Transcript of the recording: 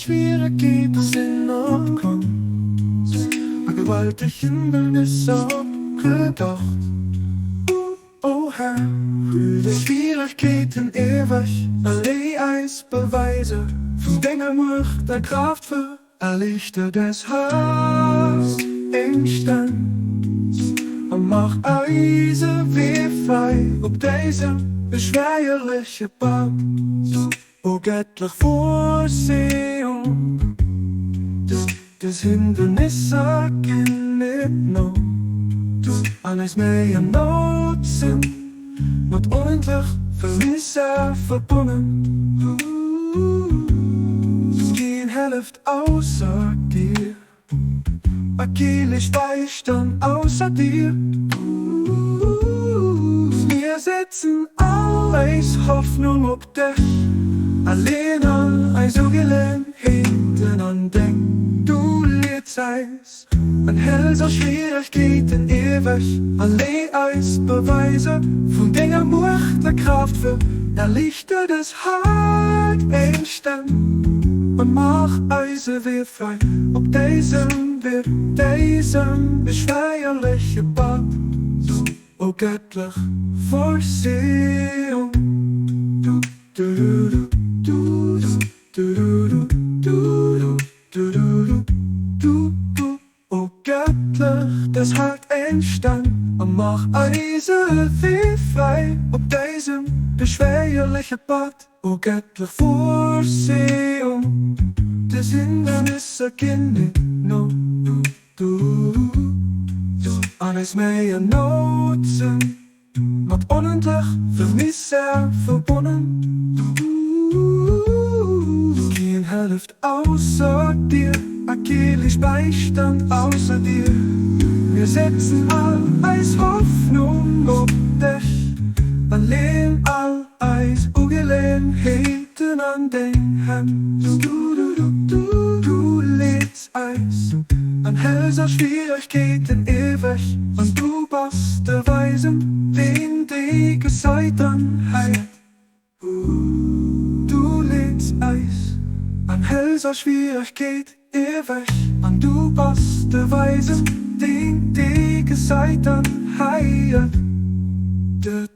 Schwieregkeete sinn opkomm, a gewalteg Hindernisse opgedaucht. O Här, hüll des Schwieregkeeten ewech, a léi eis Beweiser vun denger Muecht a Kraaft fir Erliichter des Haas Émstänn a mach eise Wee fräi op désem beschwéierleche Pad, o gëttlech Vorsehung. Des Hindernisser ginn nit no an eis Méi an Nout sinn mat onendlech vill Misär verbonnen. Keen helleft ausser dir a kee leescht Beistand ausser dir. Mir setzen all eis Hoffnung op dech a leeën all eis Ugeleeënheeten an deng. Du leets eis An Hëls a Schwieregkeeten ewech a lee eis Beweiser vun denger Muecht a Kraaft fir erliichter des haart Émstänn a maach eise Wee fräi op désem Wee, désem beschwéierleche Pad. O gëttlech Vorsehung, du, du, du, du, du, du, du, du, du. Du du du du du O gëttlech des haart Émstänn a mach eise Wee fräi op désem beschwéierleche Pad. O gëttlech Vorsehung, des Hindernisse ginn nit no. Du du du an eis Méi an Nout sinn. Mat onendlech vill Misär verbonnen. Keen hëlleft ausser dir a kee leescht Bäistand ausser dir. Mir setzen all eis Hoffnung op dech a leeën all eis Ugeleeënheeten an deng Hänn. Du leeds eis an Hëls a Schwieregkeeten ewech, an du bass de Weisen, deen déi gesait an heiert. Du leeds eis an Hëls a Schwieregkeet ewech, an du bass de Weisen, deen déi gesait an heiert. De.